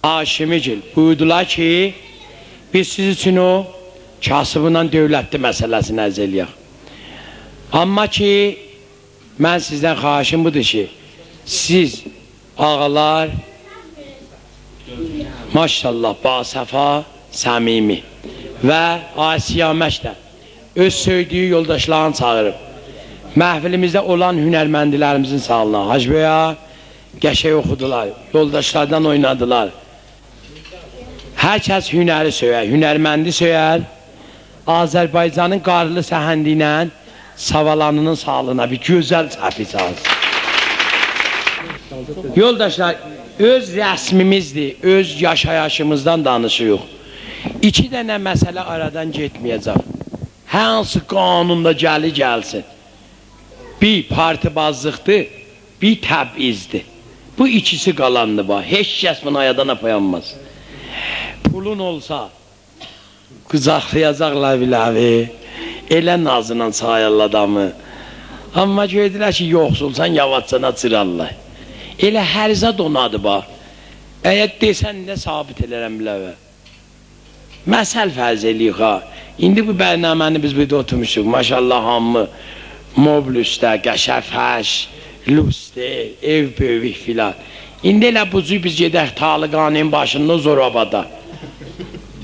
Haşimigil buyurdular ki, biz siz üçün o kasıbla dövlətli məsələsini ərz eləyək. Amma ki, mən sizdən xahişim budur ki, siz ağalar, maşallah, basəfa, səmimi və Asiyaməş də öz söydüyü yoldaşlarını çağırıb, məhfilimizdə olan hünərməndilərimizin sağlığına, Hacıbəyə qəşəng oxudular, yoldaşlardan oynadılar. Hər kəs hünəri söyər, hünərməndi söyər. Azərbaycanın qarlı səhəndi ilə Savalanının sağlığına bir gözəl çəpi çalsın. Yoldaşlar, öz rəsmimizdir, öz yaşayışımızdan danışırıq. İki dənə məsələ aradan getməyəcək. Hansı qanunda gəli gəlsin. Bir partibazlıqdır, bir təbizdir. Bu ikisi qalandır bax. Heç kəs bunu ayadan apayanmaz. Pulun olsa qucaqlayacaqlar biləvi, elə nazla sayarlar adamı. Amma gördülər ki, yoxsulsan, yavaşcana cırarlar. Elə hər zad onadır bax. Əgər desən də sabit elərəm biləvə. Məsəl fərz eləyik ha. İndi bu bərnaməni biz burada oturmuşuq. Maşallah hamı mobl üstə, qəşə fəş, luster, ev böyük filan. İndi elə bu cür biz gedək Talıqanın başında Zorabada.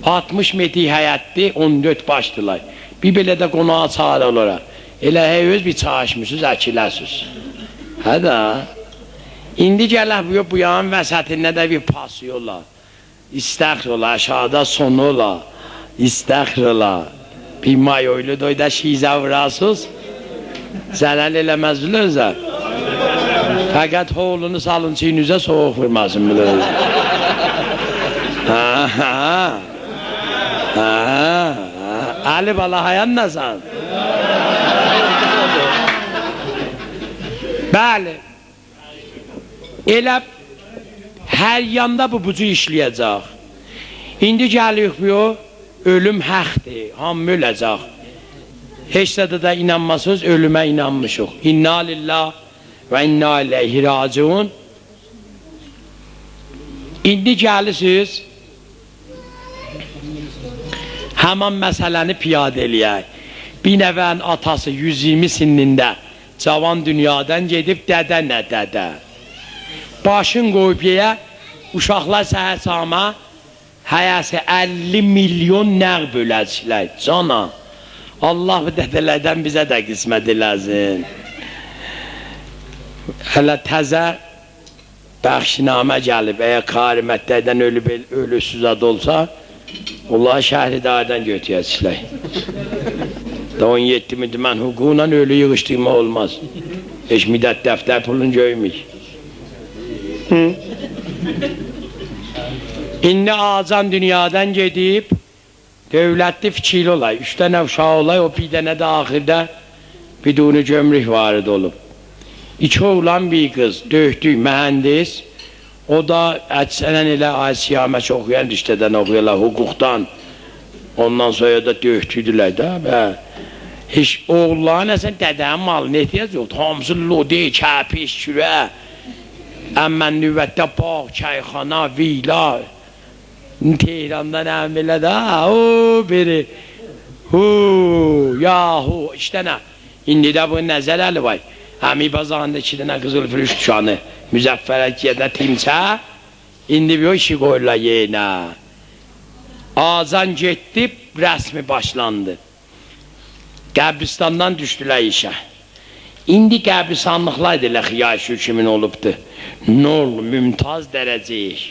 60 metr həyətdir, 14 başdılar. Bir belə də qonağa çağır olaraq. Elə hey öz bir çağışmışsınız, əkiləsiniz. Hə də. İndi gələk bu yanın vəsətində də bir pası ola. İstəxr ola, aşağıda sonu ola. İstəxr ola. Bir mayoylu doyda şizə vurasınız. Zərər eləməz bilirsə. Fəqət hoğlunu salın çiynüzə soğuq vurmasın bilirsə. Ha, ha. Ha, Ali bala hayan nasan. Bəli. Elə hər yanda bu bucu işləyəcək. İndi gəlirik bu, ölüm həqdir, hamı öləcək. Heç də da inanmasınız, ölümə inanmışıq. İnna lillah və inna ileyhi raciun. İndi gəlirsiniz, həman məsələni piyadə eləyək. Bir nəvənin atası 120 sinində cavan dünyadan gedib, dədə nə dədə. Başın qoyub yeyə, uşaqlar səhər sama, həyəsi 50 milyon nəğ böləcəklər. Cana, Allah bu dədələrdən bizə də qismət eləsin. Hələ təzə bəxşinamə gəlib, əgər karimətlərdən ölüb, ölüsüz ad olsa, Allah şəhridardan götürəcəklər. Da 17 min mən hüquqla ölü yığışdırma olmaz. Heç müddət dəftər pulunu görmük. İndi Azan dünyadan gedib, dövlətli fikirli olay, 3 dənə uşağı olay, o bir dənə də axirdə biduni gömrük varid olub. 2 oğlan bir qız, döhdük, mühəndis. O da əksərən elə Asiyaməç oxuyan riştədən oxuyarlar, hüquqdan. Ondan sonra da döhtüdülər də. Və heç oğulların əsən dədənin malına ehtiyac yoxdur. Hamısı lode, kəpiş, kürə, əmmən nüvətdə bağ, çayxana, vila. Tehranda nə belə də, o biri, hu, yahu, işte nə. İndi də bu nəzər əli var. Əmi bazarında 2 dənə qızıl fürüş dükkanı, Müzəffərəkiyyədə timsə, indi bir o işi qoyurlar yeyinə. Azan getdi, rəsmi başlandı. Qəbristandan düşdülər işə. İndi qəbristanlıqlar da elə xiyar kimin olubdu. Nol, mümtaz dərəcəyik.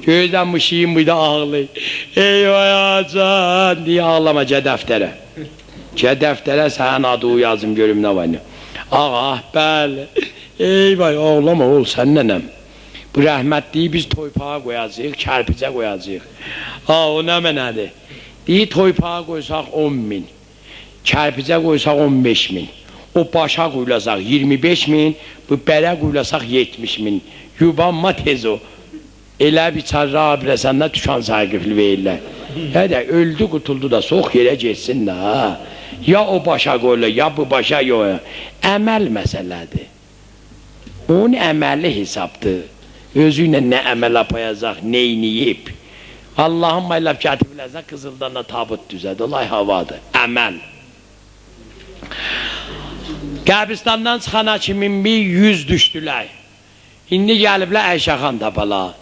Gözdən bu şeyin buyda ağlayır. Eyvay Azan, deyə ağlama, gəl dəftərə. Gəl dəftərə, sənin adı yazım, görüm nə var nə. Ağa, bəli, eyvay, ağlama oğul, sən nənəm. Bu rəhmətliyi biz toypağa qoyacağıq, kərpicə qoyacağıq. Ha, o nə mənədir? Deyir, toypağa qoysaq 10 min, kərpicə qoysaq 15 min, o başa qoyulasaq 25 min, bu bərə qoyulasaq 70 min. Yubanma tez o. Elə bir çarra biləsəndə tükan sahibli verirlər. Hə də, öldü, qutuldu da, sox yerə getsin də, ha. Ya o başa qoyulur, ya bu başa yox. Əməl məsələdir. Onun əməli hesabdır. Özü ilə nə əməl apayacaq, neyniyib. Allahın maylab gətirib, qızıldan da tabut düzəd, olay havadır, əməl. Qəbristandan çıxana kimi 100 düşdülər. İndi gəliblər Əyşəxan tapala,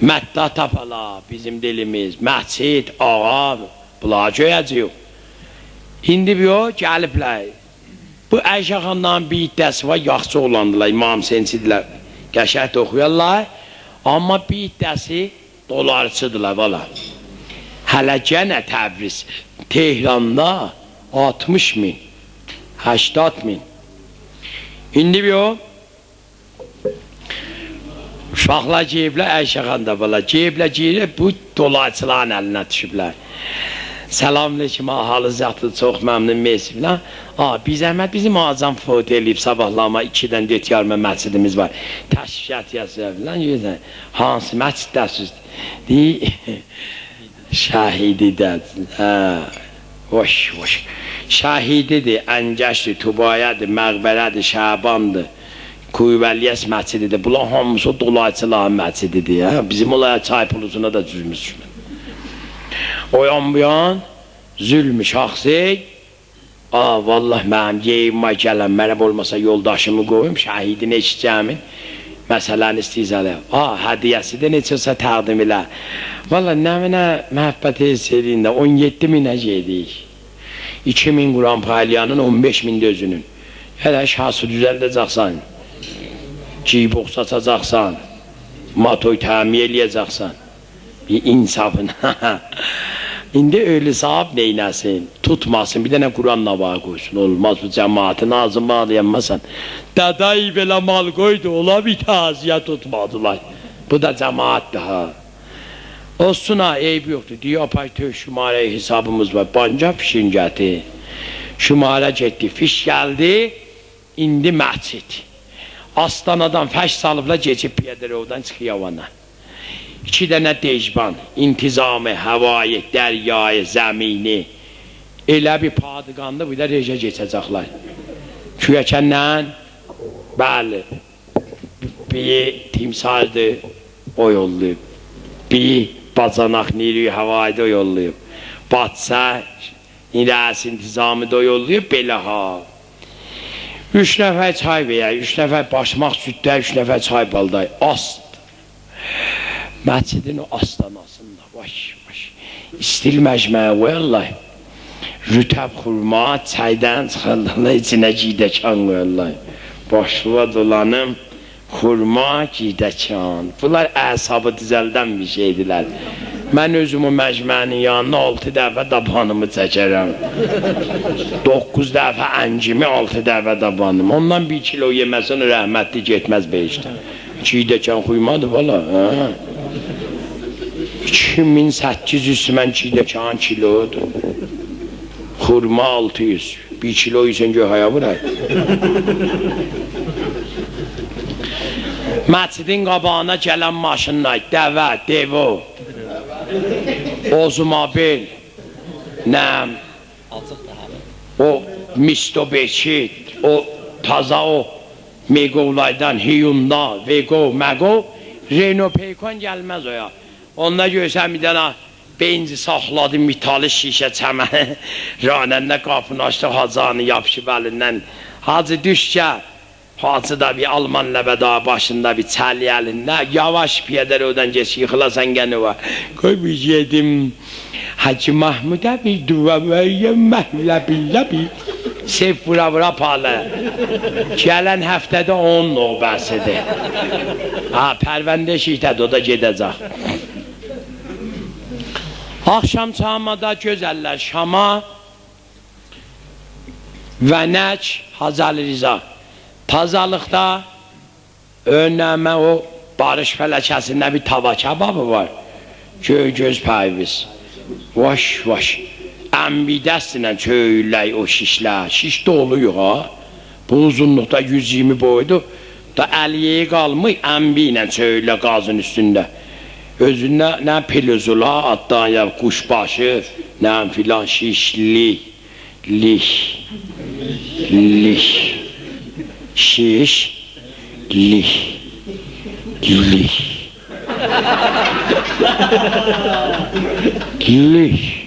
Mətda tapala, bizim dilimiz, məscid, ağa, bunlara göyəcəyik. İndi bir o gəliblər. Bu Əyşəxandan bir iddəsi var, yaxşı oğlandılar, İmam Hüseynçidirlər, qəşəng də oxuyarlar. Amma bir iddəsi dolarçıdırlar, valla. Hələ gənə Təbriz, Tehranda 60 min, 80 min. İndi bir o, uşaqlar geyiblər, Əyşəxan da valla, geyiblər, geyiblər, bu dolayçıların əlinə düşüblər. Salamünaleyküm, halınız yatdı, çox məmnun, mersi filan. Bir zəhmət, bizim Azam fövt eləyib sabahlama 2-dən det yarıma məscidimiz var. Təşrifat yazır filan, görürsən, hansı məsciddəsiz? Deyir, şəhididir, hə, hoş, hoş. Şəhididir, Əngəşdir, Tubayadır, Məğbərədir, Şəbandır. Kuyvəliyəs məscididir. Bunlar hamısı dolayçıların məscididir. Hə? Bizim olaya çay pulusuna da düzmüş. O yan bu yan zülmü şəxsi. Vallah mənim yeyimə gələn, mənə olmasa yoldaşımı qoyum, şəhidini eşidəcəmin məsələni istəyizələ. Hədiyyəsi də neçəsə təqdim elə. Vallah nə mənə məhəbbət hiss edin də 17 minə gedik. 2000 Quran paylayanın 15 min də özünün. Hələ şahsı düzəldəcəksən. Giybox saçacaqsan, matoy təmiyə eləyəcəksən, bir insafın. İndi ölü sahab neynəsin, tutmasın, bir dənə Quran navağı qoysun, olmaz bu cəmaatın ağzını bağlayanmasan. Dəday belə mal qoydu, ola bir təziyə tutmadılar. Bu da cəmaatdır ha. Olsun ha, eybi yoxdur. Deyə apay tök şumarə hesabımız var, banca fişin gəti. Şumarə getdi, fiş gəldi, indi məscid. Astanadan fəş salıbla keçib piyadərovdan çıxıyavana. 2 dənə dejban, intizamı, həvayı, dəryayı, zəmini. Elə bir padıqanlı bir də rejə keçəcəklər. Kürəkəndən, bəli, biri timsaldır, o yollayıb. Biri bacanaq, niri, həvayı da o yollayıb. Batsa, rəs intizamı da o yollayıb, belə ha. 3 nəfər çay verək, 3 nəfər başmaq süddə, 3 nəfər çay balday. Ast. Məscidin o astanasında, vaş, vaş. İstil məcməyə qoyarlar. Rütəb xurma çaydan çıxarlarlar, içinə giydəkan qoyarlar. Başlığa dolanım, xurma, giydəkan. Bunlar əsabı düzəldən bir şeydirlər. Mən özüm o məcmənin yanına 6 dəfə dabanımı çəkərəm. 9 dəfə əncimi, 6 dəfə dabanım. Ondan 1 kilo yeməsən rəhmətli getməz beşdə. Çiğdəkən xuymadır valla. Hə? 2800 mən çiğdəkən kilodur. Xurma 600. 1 kilo yiysən göy haya vuray. Məscidin qabağına gələn maşınla dəvə, devo, Ozumobil, nəm, o Mitsubishi, o taza o Megovlaydan, Hyundai, Vego, Mego, Renault Peykan gəlməz oya. Onda görsən bir dənə benzi saxladı, mitalı şişə çəməni, ranəndə qapını açdı, Hacı yapışıb əlindən. Hacı düş gəl. Hacı da bir Alman ləbəda başında bir çəli əlində, yavaş piyadərodan geç, yıxılasan gəni var. Qoy bir yedim, Hacı Mahmuda bir dua verəm, məhlə billə bir. Seyf vura vura palı. Gələn həftədə onun növbəsidir. Ha, pərvəndə şihdədir, o da gedəcək. Axşam çağmada gözəllər Şama, Vənək, Hacı Əli Rıza. Tazalıqda önəmə o barış fələkəsində bir tava kebabı var. Göy göz payviz. Vaş vaş. Əmbidəsinə çöyürlər o şişlər. Şiş doluyur ha. Bu uzunluqda 120 boydu. Da əliyeyi qalmır, əmbi ilə çöyürlər qazın üstündə. Özündə nə peluzula, addan ya quşbaşı, nə filan şişli, lik, lik. Şiş, lik. Lik. Lik.